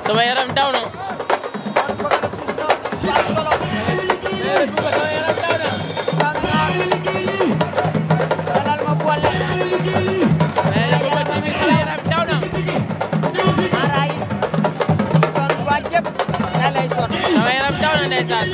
sama yaram daw na. sama yaram daw na ndeysaan.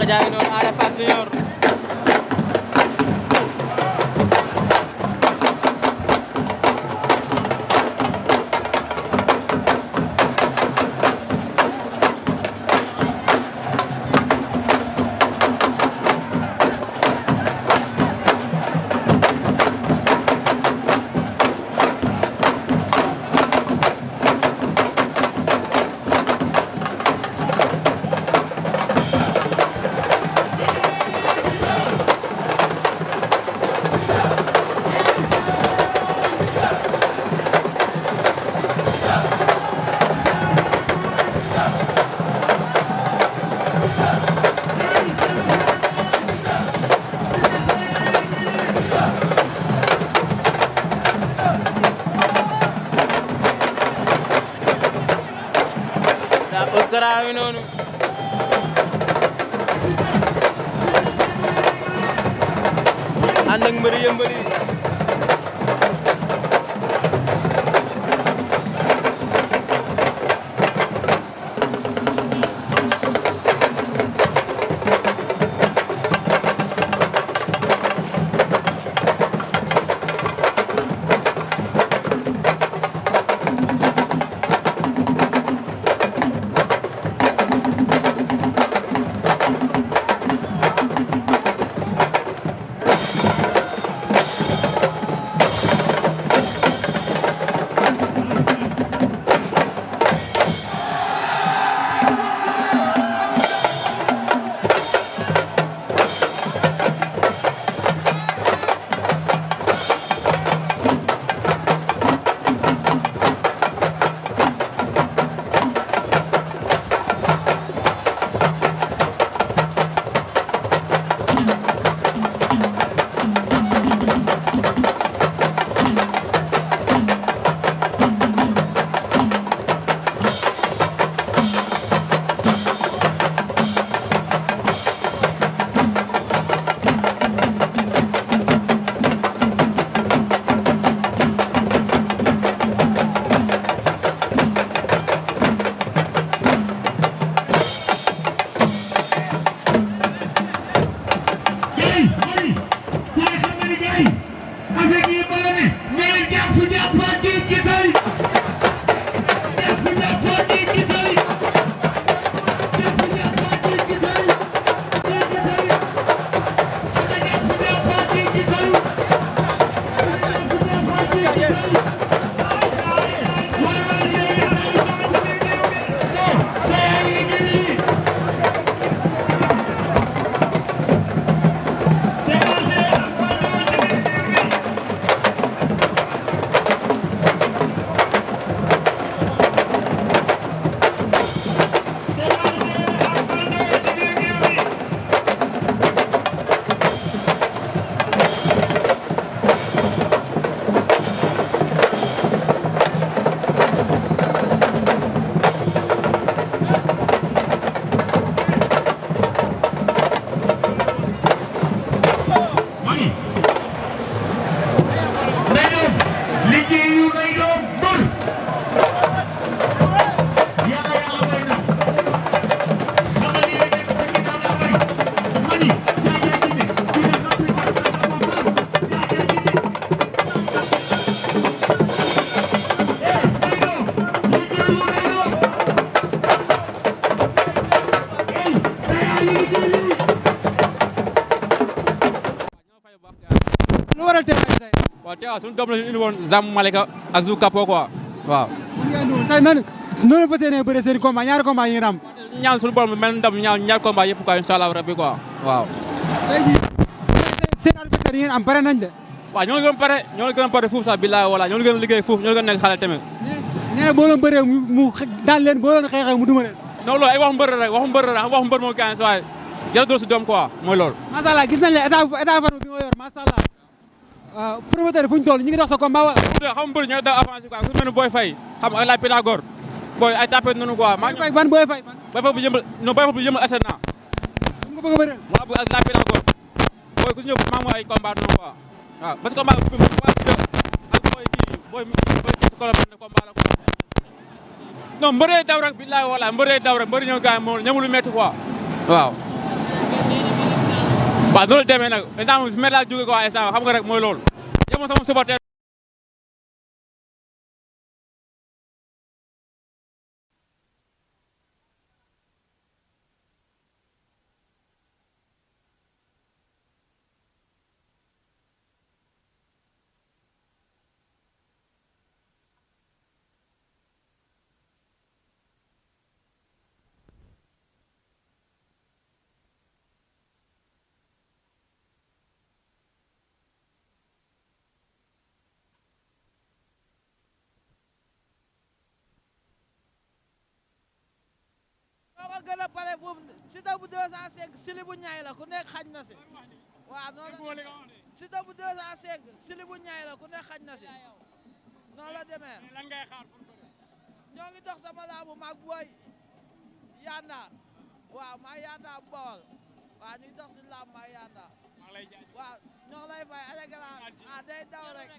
jaa ngi noonu Ada Fass Junior garaaw noonu ànd ak mbëri yëmbali waaw teewaat suñu doom la ñu indi woon Zam Malika ak Zou Kapo quoi waaw. tey noonu la fas yéenee bëre seen combat ñaari combat yi ngeen am. ñaan suñu borom mel ndam ñaar combat yëpp quoi incha allah rabbi quoi waaw. tey jii seen adversaire yi ngeen am pare nañ de. waaw ñoo ngi gën a pare fuuf sax billahi wala ñoo ngi gën a liggéey fuuf ñoo ngi gën a nekk xale tamit. nee na boo leen bëree mu daan leen boo leen xeexee mu duma leen. non loolu ay waxu mbër rek waxu mbër moo gaañ si waaye jërë dóor si doom quoi mooy loolu. macha allah gis nañ ne état forme bi nga yor macha allah promoteur fu ñu toll ñu ngi dox sa combat wala. xam nga mbër ñooy daw avancé quoi ku mel ni Boy Faye xam nga ay laaj Pythagore booy ay tapé noonu quoi. Boy Faye ban Boy Faye. Boy Faye bu yëmbal non Boy Faye bu yëmbal asena. mu nga bëgg a bëreel. waaw bu ak laaj Pythagore booy ku si ñëw maa ngi ay combat noonu quoi waaw parce que combat bi waa si ak booy kii booy Colobane combat la quoi. non mbëree daw rek billahi wala mbëree daw rek mbëri ñoo gaañ moom ñamu lu métti quoi waaw. waaw noonu la demee nag instant bi laa jógee quoi instant xam nga rek mooy loolu yow moom sama supporter gën a pare foofu Siteu bu 205 sili bu ñaay la ku nekk xañ na si waaw noonu la Siteu bu 205 sili bu ñaay la ku nekk xañ na si noonu la demee ñoo ngi dox sama laabu maag booy Yanda waaw maa Yanda Bawol waaw ñu dox si lamb maa Yanda waaw ñoo lay fay aja gala day daw rek